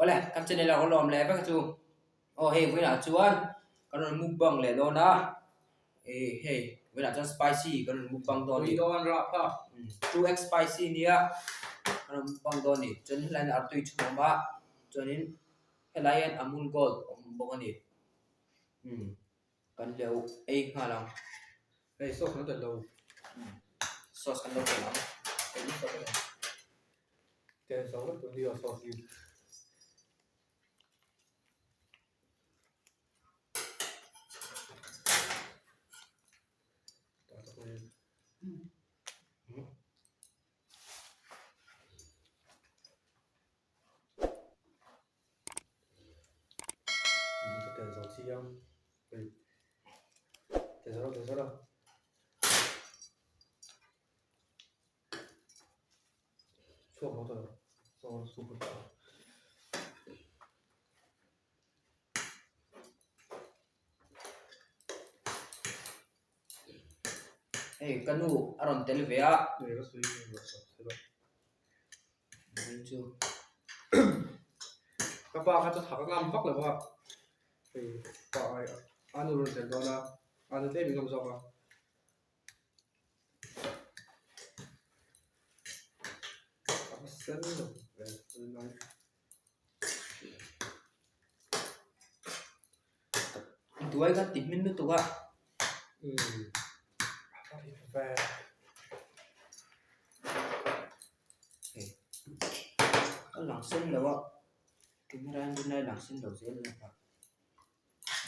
Awle, kan channel ah ka lawm leh vek chu. Aw hei vawiinah chuan kan rawn mukbang leh dawn a, ih hei vawiinah chuan spicy kan rawn mukbang dawn a ni. Pui dawn rah kha. 2x spicy nia kan rawn mukbang dawn a ni. Chuan helai hian artui chhum a awm a, chuanin helai hian amul gold a awm bawk a ni. Umm kan leu ei nghal ang. Hei sauce kan telh lo. Sauce kan lo telh ang. Tel zo vek tur hi aw sauce hi. Ka tel zo chiang hei tel zo tel zo lo. Chhuak lo ta lo sawn super ta. Hei ka nu a rawn tel ve a. Chu. Ka pa kha chu thak a ngam vak lo a, hei pa ai a nu rawn tel dawn a, a nu tlem in ngam zawk a. A sen lo ve tunlai. Duai kha ti hmin lutuk a. Umm A lang sen lo a camera in rinai lang sen lo zel a ni.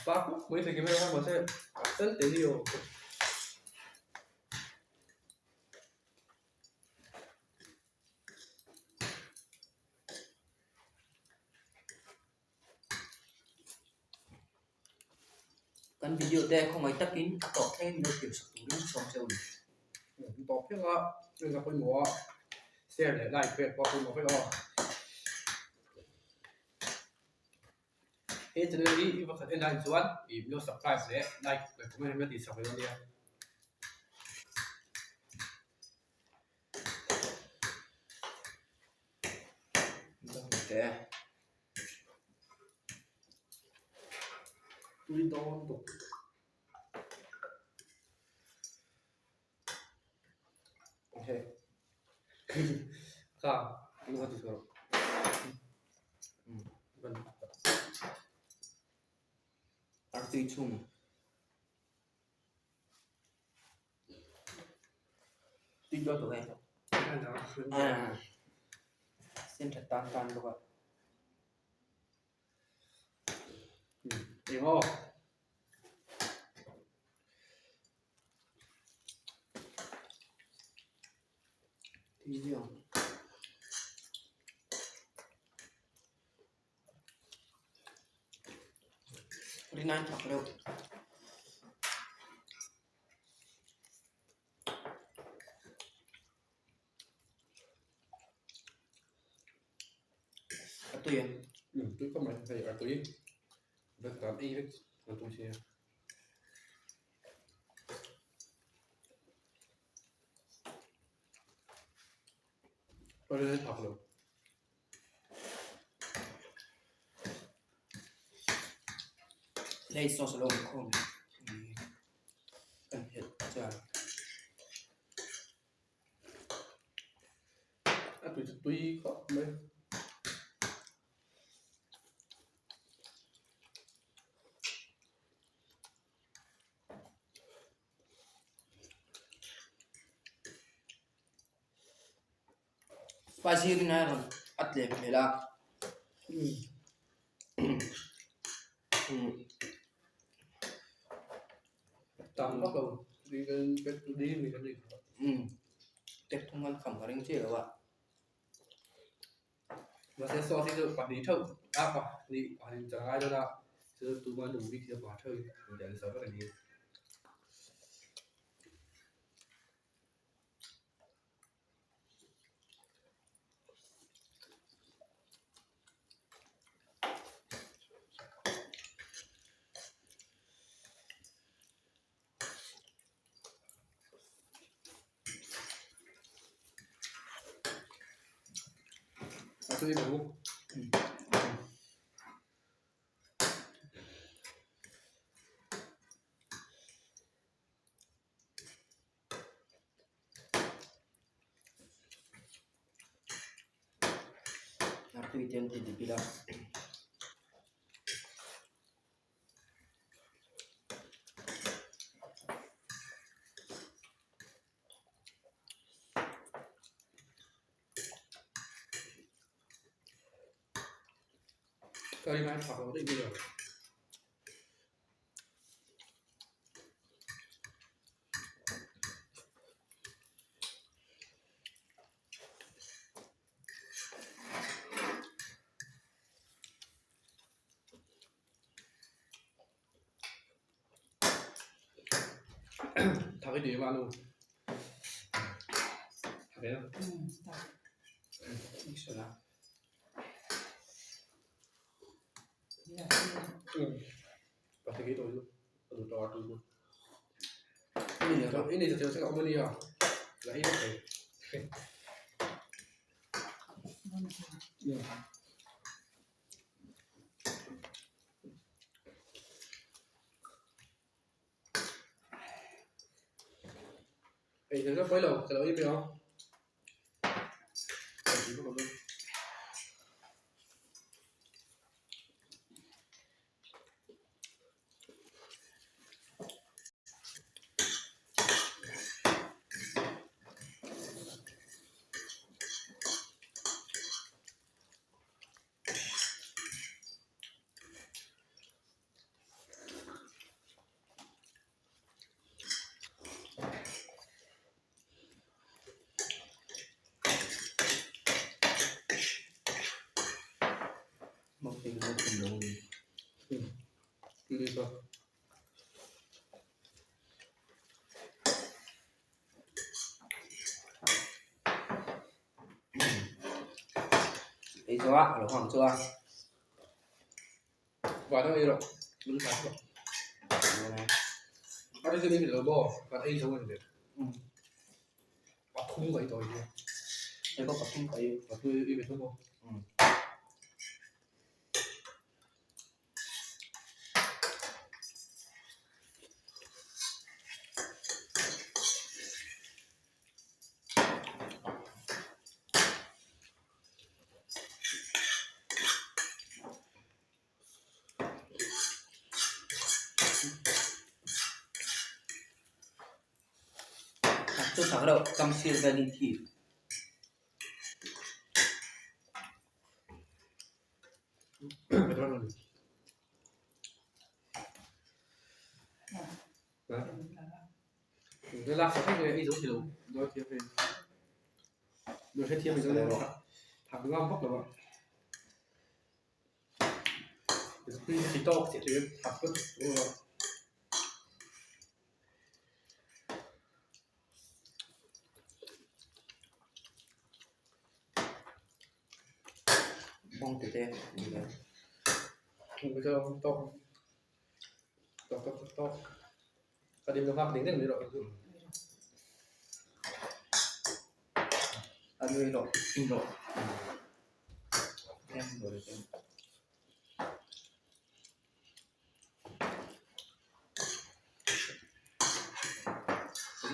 Pa kawp mai thei camera kha mahse a sen te hi aw. Kan video te khawngaih takin a tawp thleng min lo tirhsak turin sawm cheu a ni. An tawp thleng a, en a pawimawh a, share leh like pek pawh a pawimawh vek a. He channel hi i pakhat en lai chuan ih min lo subscribe leh like leh comment hi min lo tihsak ve dawn nia. Tui dawn bawk. Okay. Kha, eng emaw ti sual. Artui chhung. Tui dawn tawh e. Sen tha tan tan bawk a. Eng aw. Tui viau. Rinai thak reuh. A tui em? Tui khawp mai hei a tui vek dan ei vek an tum si a. Rinai thak lo. Hei sauce a lo awm khawm kan helh chuan. A tui chu tui khawp mai. Spicy rin a rawn a tlem hmel a. Tam vak lo Tek thung an kham ka ring chiah lo a. Mahse sauce hi chu pahnih theuh a pahnih pahnih chang ngai dawn a chu tuma nu bik hi a pa theuh in an sa vek a ni. A tui lo. Artui te an ti dik ila. Ka rin ai phak lo daih mai a. Thak i ti em a nu? Thak em? Ei zawh a, a lo hawng chu a. Hei pawh pathum ka ei. Chu thak reuh kam sir vel in khi. Bawng te te a nui rawh in rawh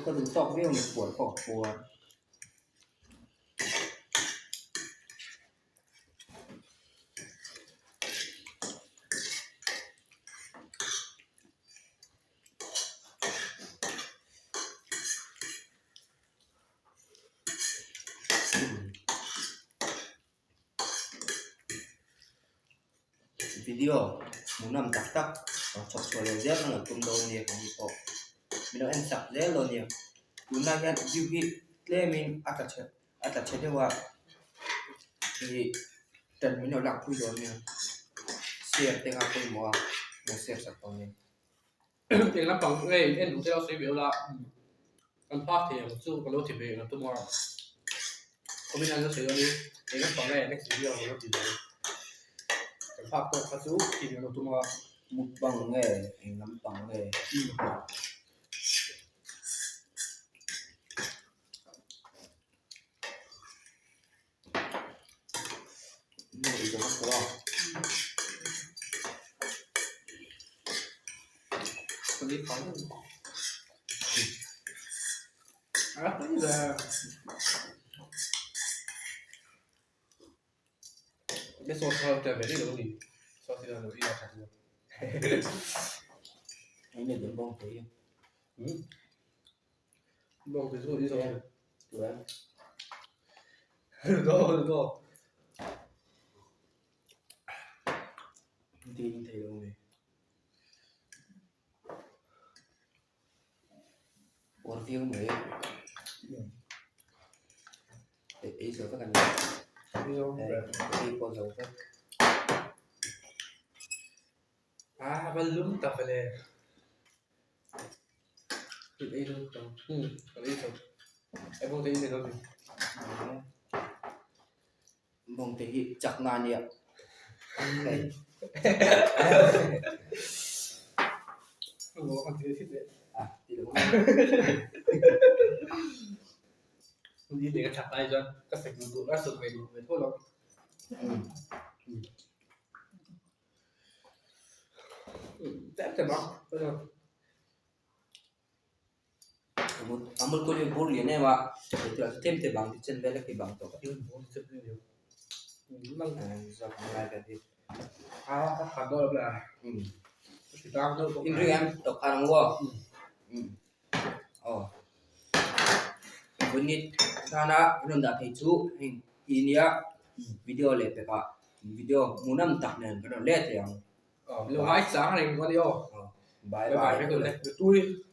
ka duh tawk viau ni puar pawh a puar. Video hmuhnawm tak tak rawn chhawp chhuah leh zel ka lo tum dawn nia ka ni pawh min lo en chak zel dawn nia tunlai hian view hi tlemin a tla chhe a tla chhe deuh a ih ṭan min lo lak pui dawn nia share te kha pawimawh a lo share sak dawn nia. Eng lampang nge en duh te lo sawi ve ula kan phak thei ang chu ka lo ti ve ang tum a comment an lo sawi dawn in eng lampang nge next video ka lo ti ve kan phak tawk kha chu ti ve ang tum a. Mukbang nge eng lampang nge. Me sauce kha tel ve daih lo a ni. Sauce hi lo ei a tha tur. Ei ne den bawng thei. Hmm. Bawng thei chu i zo. Tuan. Do do. Ding thei lo ni. Uar viau mai ei zo vek an ni ei pawh zo vek a va lum tak le ei zo tak kan ei zo ei bawng te ei zo ni bawng te hi chak na ania hei Amul cool hi bur lian em a tlem te bang te chen vel a khi bang tawh inring em tawp khan ang u aw aw vawinit tana rawn dah thei chu heng hi nia video leh pekah video hmuhnawm tak nen kan rawn let leh ang. Bye bye.